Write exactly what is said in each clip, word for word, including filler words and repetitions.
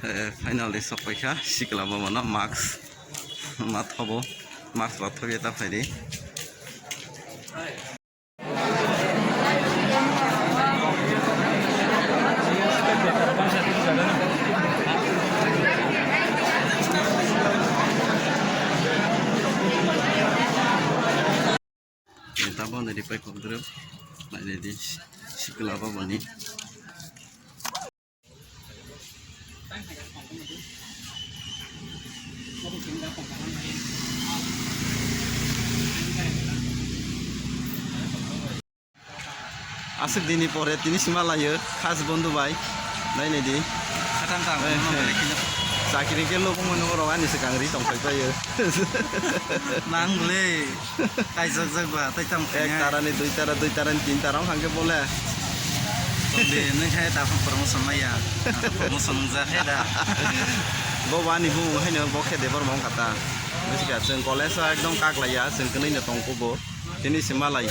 Eh, finally sok paikha, sikla bo mano mask ma thobo, mask ba thobya ta phaidi. Tabok nai di pai kok drip, nai di sikla bo bani. Aswk dini pore tini sima laio, khas bondhu bai. Nai nai di. Khatang tang, eh, eh. Chakri khe lobong mano rok ani swkang ri tong phai paio. Nang le. Kaijak jak ba, tai tamo ek khainai. Tara ni, dui tara, dui tara ni, tin tara wng kha khe bole. Tongdi, nung khe da promotion maya. Promotion wng jak khe da. Bo wani bumung haino bo khe Debbarma wng kha ta. Buji kha, chwng college o ekdom kak laiya, chwng kwnwi no tong kubo. Tini se malai,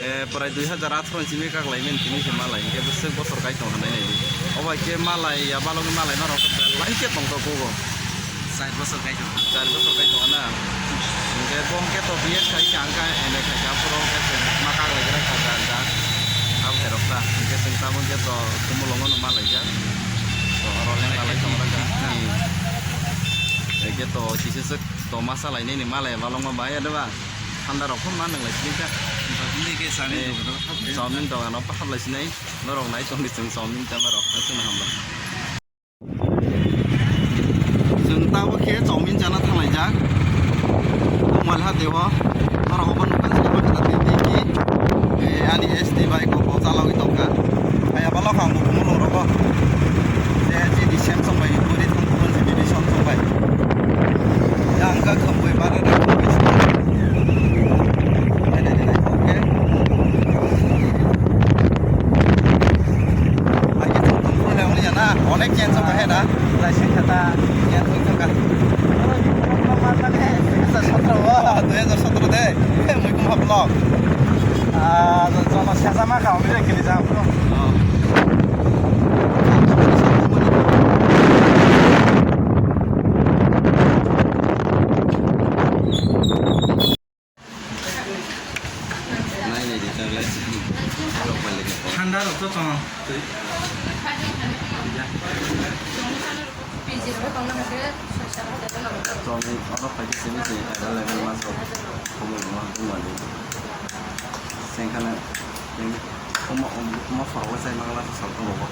eh, prai dui hajar atharo ni simi kak lai mani tini se malai. Hwnkhe bwswk bosor kai tong hanai nai di. O bai khe malai ya, balok ni malai ma rok khe belai khe tong tok kubo. Char bosor kai tong. Char bosor kai tong na. Hingke bo hingke to B Ed khai kha, hingke M A khai kha, aphuru hingke chwng ma kak lai gra kha, ja, ja. Abo hai rok ta. Hingke chwng tabuk hingke to Tumulongo no ma lai jak. To oro leng lalai tong ra kha. Hingke to kisa swk to ma sa lai nini ma lai balok ma bai ya de ba. Thanda rok phano ma nang lai sini kha. Hingke chani. Eh, dogan rok hap de. Chowmin dogan rok hap lai sinai. Norok nai tong di chwng chowmin chama rok. Aswk no hambai. Chwng tabuk khe chowmin chana thanglaijak. Tongmali hatio. Norok obo nukha se bakha tini ki, eh, ani S T bike bo chalogwi tongkha. Aya balok ang bo Tumulong rogo. Je chini Samsung bai puri thang kubun si bibi Samsung bai. Yang ka khambui bara da khambui si. Nai nai nai, okay. Aige tong tong phone le ong ya na, onek change ong he da. Lai se kha ta. Change ong kha. Oi, phone number mane, dui hajar sotro o. Dui hajar sotro de. Mui kum hap lo. Ah, jono sesa ma ka, ong le kili ja phone. Oh. Nai nai di, taglai. Thanda rok to tong. Tong ni oro phai khe simi se available ma sok. Khobor ma buma di. Sengkana, sengkana. Omo, omo, omo pharo chai mangla sa sal tong rogo.